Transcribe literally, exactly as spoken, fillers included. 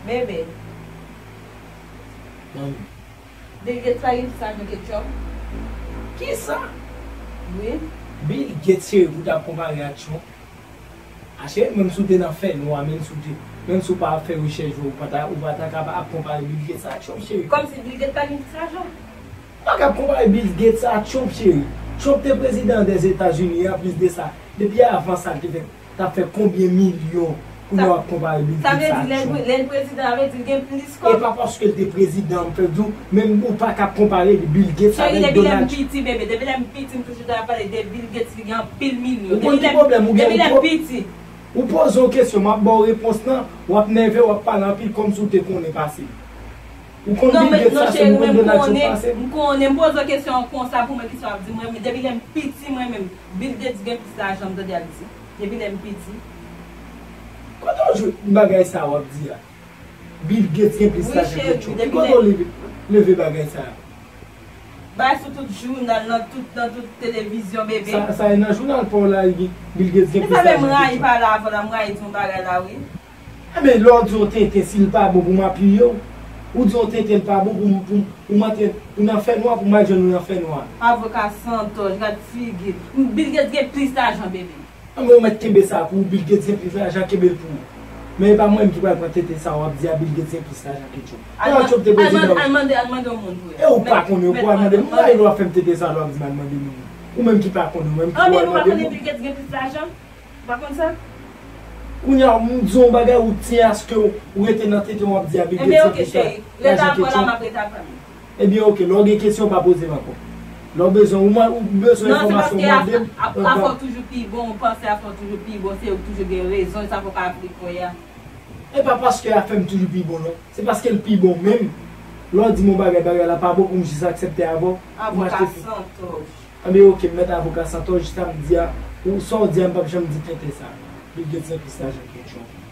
Bebe. Manmi. Bill Gates pa gen plis lajan ke Trump. Kisa? Wi. Bill Gates, cheri, pou w ta konpare ak Trump. A cheri, menm si w te nan fènwa, menm si w te, menm si w pa ap fè rechèch vre, ou pa ta, ou pa ta kapab ap konpare Bill Gates ak Trump, cheri. Kòmsi Bill Gates pa gen plis lajan. Ou pa ka konpare Bill Gates ak Trump, cheri. Trump te prezidan Dèzetazini, anplis de sa, depi avan sa, l te fè, t ap fè konbyen milyon pou nou ap konpare Bill Gates ak Trump? Sa vle di, lè l prezidan, sa vle di l gen plis kòb. E pa paske l te prezidan, m fè di w, menm ou pa ka konpare Bill Gates avèk Donald Trump. Cheri, depi lè m piti, bebe, depi lè m piti, m toujou ta pale de Bill Gates, li gen anpil milyon. Ou konn ki pwoblèm ou gen? Depi lè m piti. Ou poze yon kesyon, m ap ba w repons lan, w ap nève, w ap pale anpil kòmsi w te konnen pase. Ou konn Bill Gates pase m, ou konn Donald Trump pase m? Non, cheri, m konnen, m poze w kesyon an konsa pou mwen, ki sa w ap di mwen, men depi lè m piti, mwen menm, Bill Gates gen plis lajan, m tande y ap di. Depi lè m piti. Kote w jwenn bagay sa w ap di a? Bill Gates gen plis lajan ke Trump. Ki kote w leve, leve bagay sa a? Bay sou tout jounal, nan tout, nan tout televizyon, bebe. Sa, sa e nan jounal pa w la, Bill Gates gen plis lajan ke Trump. Men sa fè m rayi pale avè w la, m rayi di yon bagay la, wi. Enben, lè w di yon tenten, si l pa bon pou m apiye w, ou di yon tenten, l pa bon pou m, pou m, pou m antre, pou m nan fènwa, pou m al jwenn ou nan fènwa. Avoka santòj, gad figi l. Bill Gates gen plis lajan, bebe. Anben, ou mèt kenbe sa pou ou, Bill Gates gen plis lajan, kenbe l pou ou. Men e pa mwen menm ki pral pran tenten sa w ap di a, Bill Gates gen plis lajan ke Trump. Donald Trump te prezidan. Al mande, al mande yon moun pou yo. E ou pa konnen, ou pral mande moun. M rayi lè w ap fè m tenten sa, lè w ap di m al mande moun. Ou menm ki pa konnen, ou menm ki pral mande moun. Anben, nou pa konnen Bill Gates gen plis lajan? Ou pa konn sa? Kounye a, m di yon bagay, ou tyen aske w rete nan tenten w ap di a Bill Gates gen plis lajan ke Trump. Ebyen, oke, cheri. Ret apre la, m ap ret apre m. Ebyen, oke, lè w gen kesyon, pa poze m ankò. Lè w bezwen, ou man-, ou bezwen enfòmasyon, mande m. Non, se paske afè w toujou pi bon, ou panse afè w toujou pi bon, se ou ki toujou gen rezon, e sa fè w ka aplike w a. E pa paske afè m toujou pi bon, non. Se paske l pi bon menm. Lè w di m yon bagay, bagay la pa bon pou m jis aksepte avè w, pou m achte. Avoka santòj. Anben, oke, m mèt avoka santòj, sa m di a, ou, sa w di a, m p ap janm di tenten sa. Bill Gates gen plis lajan ke Trump.